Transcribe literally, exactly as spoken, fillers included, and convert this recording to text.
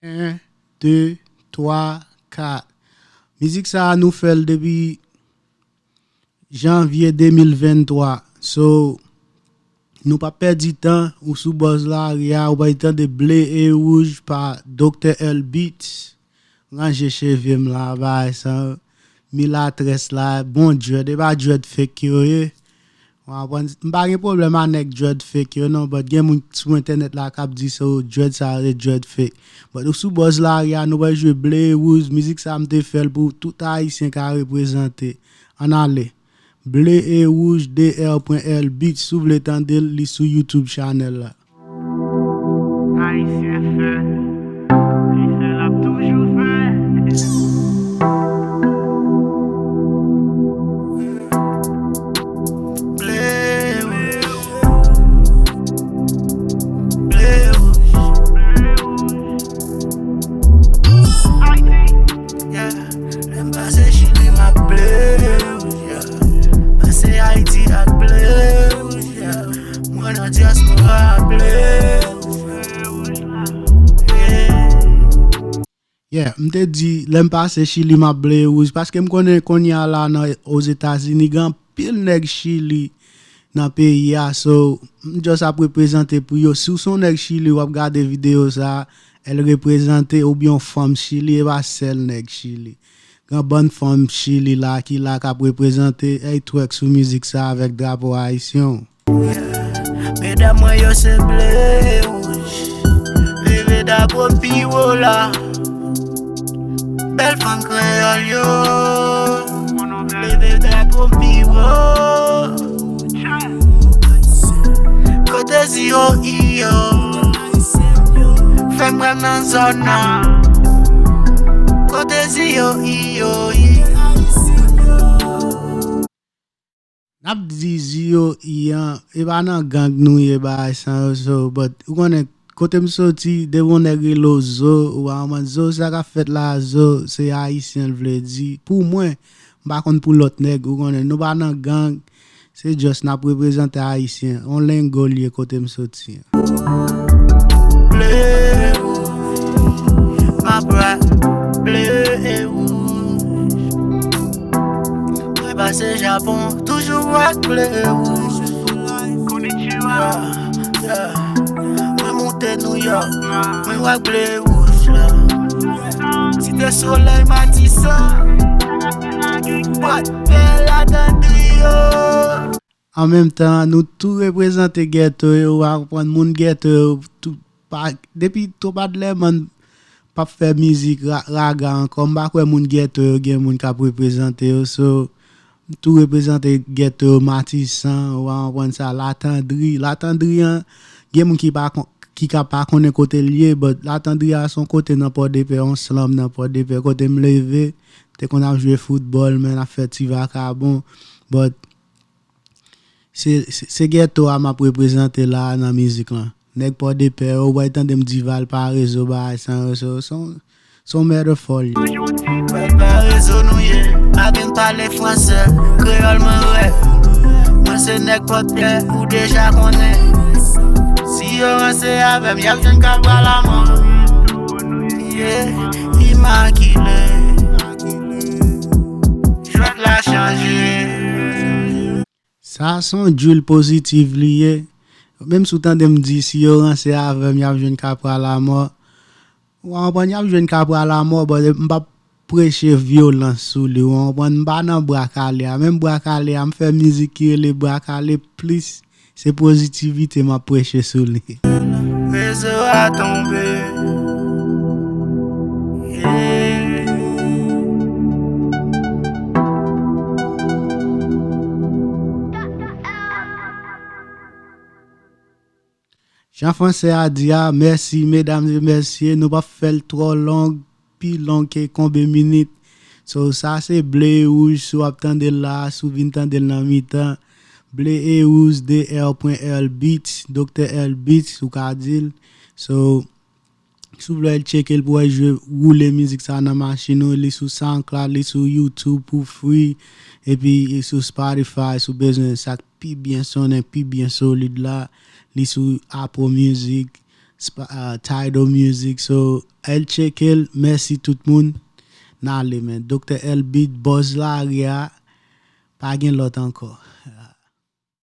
En, de, twa, kat. Mizik sa a nou fè l depi janvye de mil venntwa. So, nou p ap pèdi tan, ou sou bòz lari a, ou pral tande Ble e Wouj pa Doktè L Beats. Ranje cheve m la, bagay sa, milatrès la, bon dread, e pa dread fake yo ye. W konprann? M pa gen pwoblèm a nèg dread fake yo non, but gen moun sou entènèt la k ap di se dread sa yo se dread fake. But ou sou bòz lari a, nou pral jwe Ble e Wouj, mizik sa m te fè l pou tout Ayisyen ka reprezante. Ann ale. Ble e Wouj, D R pwen L Beats, si w vle tande l, li sou YouTube channel la. Ayisyen fè, li fè, l ap toujou fè. Ble, ble, ble. Yeah. Lè m pase Chili, m ap ble wouj, yeah. Pase Ayiti ak ble wouj, yeah. Mwen nan dyaspora a ble wouj, yeah. Yeah, m te di, lè m pase Chili, m ap ble wouj, paske m konnen kounye a la nan Ozetazini, gen anpil nèg Chili nan peyi a, so, m just ap reprezante pou yo. Si w se yon nèg Chili, w ap gade videyo sa, L reprezante, oubyen yon fanm Chili, e pa sèl nèg Chili. Gen bann fanm Chili la ki la k ap reprezante, ey twèk sou mizik sa avèk drapo ayisyen w. Medam mwen yo se ble e wouj, leve drapo m pi wo la. Bèl fanm kreyòl yo, leve drapo m pi wo. Kote zi yo i yo, fè m wè m nan zòn nan. Kote zi yo i yo i. N ap di zi yo i an, e pa nan gang nou ye bagay sa yo, so, but ou konnen kote m soti, depi yon nèg rele w Zo, ou pa konprann Zo, sa k ap fèt la, Zo, se ayisyen l vle di. Pou mwen, m pa konn pou lòt nèg, ou konnen, nou pa nan gang, se just n ap reprezante ayisyen, yon lengo l ye kote m soti an. Ble e wouj, m ap rap ble e wouj. Mwen pase Japon, toujou ak ble e wouj. Konnichiwa. Yeah, yeah. Mwen moute New York, mwen wè ble e wouj la. Site Solèy Matisan, bòt bèl atandri yo. An menm tan, nou tou reprezante gèto yo, w a konprann moun gèto yo, tou, pa, depi Twopadlèmòn p ap fè mizik ra-, raga ankò, m pa kwè moun gèto yo gen moun k ap reprezante yo, so, m tou reprezante gèto yo, Matisan, w a konprann sa, Latandri, Latandri an, gen moun ki pa kon-, ki ka pa konnen kote l ye, but Latandri a se yon kote nan Pòdepè, yon slam nan Pòdepè, kote m leve, m te konn ap jwe foutbòl, men ap fè ti vakabon, but Se, se, se gèto a m ap reprezante la a nan mizik lan. Nèg Pòdepè yo, ou pral tande m di Valparezo, bagay sa yo, se, se, se yon mèdè fòl. Valparezo nou ye, pa vin pale fransè, kreyòl mwen rèd. Mwen se nèg Pòdepè, ou deja konnen. Si yo ranse avè m, y ap jwenn kapral amò. Yeah, imakile. Jwèt la chanje. Sa se yon drill pozitif li ye. Menm si w tande m di, si yo ranse avè m, y ap jwenn kapral amò. W a konprann, y ap jwenn kapral amò, but m p ap preche vyolans sou li, w a konprann, m pa nan bra kale a. Menm bra kale a, m fè mizik ki rele bra kale plis, se pozitivite m ap preche sou li. Rezo a tonbe. Yeah. Jan fransè a di a, mèsi, medam e mesye, nou p ap fè l twò long, pi long ke konbe minit. So, sa se Ble e Wouj, si w ap tande l la, si w vin tande l nan mitan. Ble e Wouj, D R pwen L Beats, Doktè L Beats, ou ka di l. So, si w vle al tcheke l pou w al jwe woule mizik sa nan machin ou, li sou SoundCloud, li sou YouTube pou free, epi sou Spotify, si w bezwen sa k pi byen sonnen, pi byen solid la, li sou Apple Music, Sp- uh, Tidal Music. So, al tcheke l. Mèsi tout moun. N ale, men. Doktè L Beat, buzz lari a. Pa gen lòt ankò.